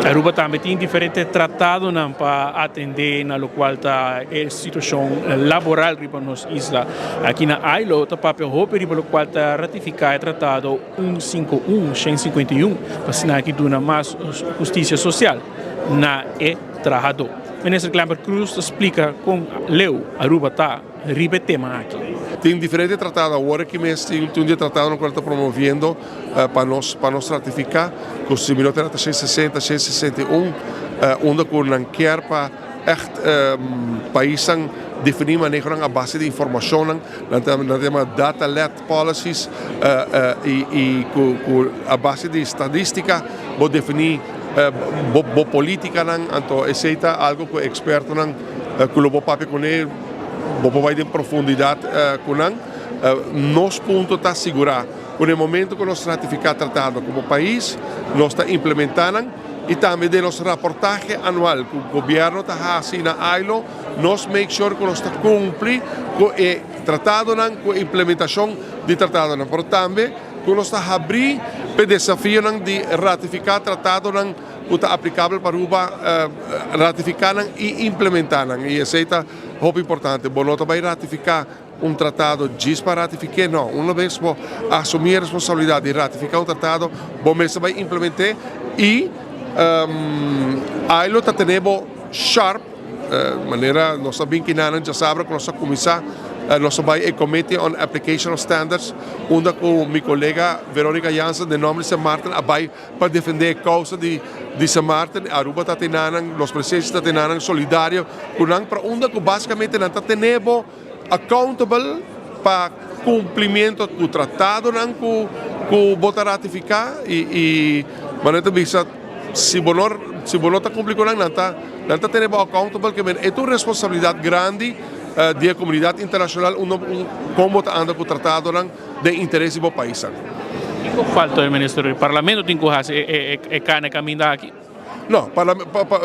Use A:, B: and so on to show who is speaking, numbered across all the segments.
A: Aruba tambe tin diferente tratadonan pa atende na locual ta e situacion laboral riba nos isla. Aki na ILO ta papia hopi riba locual ta ratifica e tratado un sinku un, 151, pa asina aki duna mas husticia social na e trahadó. Minister Glenbert Croes ta splica con leu Aruba ta riba e tema aki.
B: Tin diferente tratado, awor aki mes tin un di e tratadonan cu ta promoviendo pa nos pa nos ratifica, cu si mi no ta erra ta 160, 161, unda cu nan kier pa echt paisnan defini manehonan a base di informacionnan, nan ta nan ta yama data led policies y y cu cu a base di stadistica bo defini bo bo politicanan, anto esey ta algo cu expertonan cu lo bo papia cune bo por bay den profundidad cu nan. Nos punto ta sigura cu na e momento cu nos ratifica tratado como pais nos ta implementa nan y tambe den nos raportahe anual cu gobierno ta haci na ILO nos make sure cu nos ta cumpli cu e tratadonan, cu e implementacion di tratadonan, pero tambe cu nos ta habri p'e desafionan di ratifica tratadonan cu ta aplicabel pa Aruba, ratifica nan y implementa nan. Y esey ta hopi importante. Bo no ta bay ratifica un tratado djis pa ratifique, no. Una bes bo asumi e responsabilidad di ratifica un tratado, bo mester bay implemente y ILO ta tene bo sharp. Manera nos a bin kinanan djasabra ku nos a kuminsá, nos a bai e Committee on Application of Standards unda ku mi kolega Veronica Jansen den nòmber di Sint Maarten a bai pa defendé e kousa di Sint Maarten. Aruba ta tenanan, nos presensia ta tenanan solidario ku nan, pero unda ku basikamente nan ta tene bo accountable pa kumplimiento ku tratadonan ku bo ta ratifiká i manera ta bisa si bo no si bo no ta kumpli ku nan, nan ta nan ta tene bo accountable ke men e ta un responsabilidat grandi di e komunidat internashonal unda kon bo ta anda ku tratadonan den interes di bo paisnan.
A: Kiko falta e minister? Parlamento tin ku hasi e kane kaminda aki?
B: No,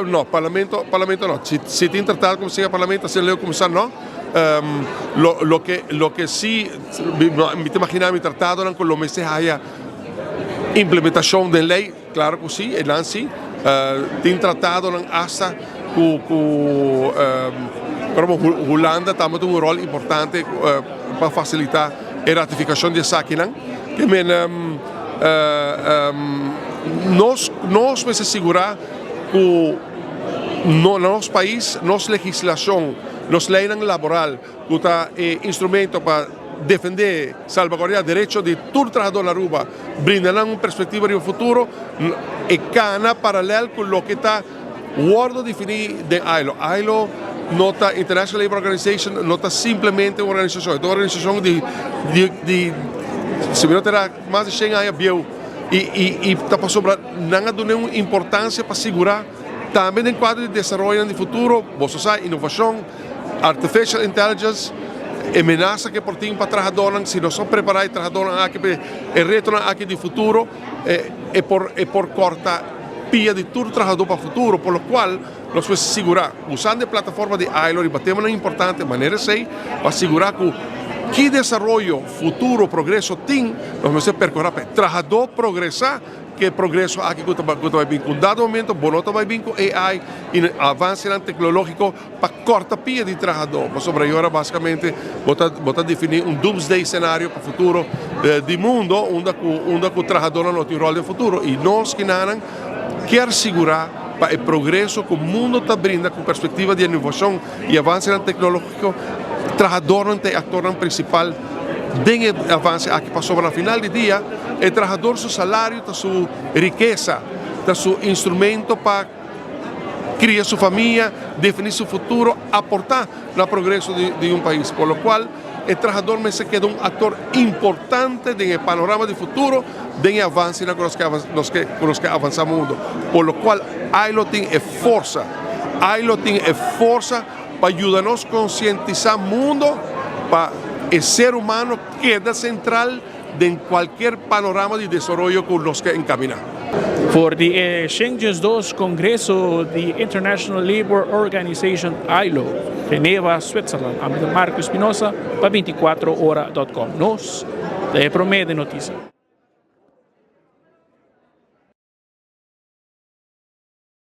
B: no, parlamento, parlamento no. Si, si tin tratado como siga parlamento, asina leu cuminsa no. Lo, loke, loke si, mi ta imagina mi tratadonan cu lo mester haya implementacion den ley, claro cu si, e nan si. Tin tratadonan hasta cu, cu, como Hulanda tambe tin un rol importante pa facilita e ratificacion di esakinan. Ke men nos nos mester sigurá ku no na nos pais nos legislashon, nos leinan laboral ku ta e instrumento pa defendé, salbaguardiá derecho di tur trahadó na Aruba, brinda nan un perspektiva riba futuro, e kana paralèl ku loke ta wòrdu definí den ILO. ILO no ta, International Labour Organization, no ta simplemente un organisashon, e ta un organisashon di di si mi no ta era mas di shen aña bieu i i i ta pasobra nan a duna un importansia pa sigurá tambe den kuadro di desaroyonan di futuro, boso sa inovashon, artificial intelligence, e menasa ke por tin pa trahadónan si nos no prepará e trahadónan aki pa e retonan aki di futuro e por e por kòrta pia di tur trahadó pa futuro, por lo kual nos mester sigurá, usando e plataforma di ILO riba temanan importante manera esei, pa sigurá ku ki desaroyo, futuro, progreso tin, nos mester perkurá pa e trahadó progresá ku e progreso aki ku ta bai bin. Ku un dado momento bo no ta bai bin ku AI i avansenan teknológiko pa kòrta pia di trahadó, pasobra e ora basikamente bo ta bo ta definí un doomsday scenario pa futuro di mundo unda ku unda ku trahadónan no tin ròl den futuro i nos kinanan kier sigurá pa e progreso ku mundo ta brinda ku perspektiva di inovashon i avansenan teknológiko trahadórnan ta e aktornan prinsipal den e avanse aki pasobra na final di dia e trahador su salario ta su rikesa ta su instrumento pa Cria su famia, defini su futuro, aporta na progreso di un pais. Por lo cual e trahador mester keda un actor importante den e panorama di futuro, den e avancenan cu nos ke cu nos ke avansa mundo. Por lo cual ILO tin e forsa, ILO tin e forsa pa yuda nos concientisa mundo pa e ser humano keda central den cualkier panorama di desaroyo cu nos ke encamina.
A: For di e 102 Congreso di International Labour Organization, ILO, Geneva, Switzerland, ami ta Marco Espinosa pa 24 ora dot com. Nos ta e prome den noticia.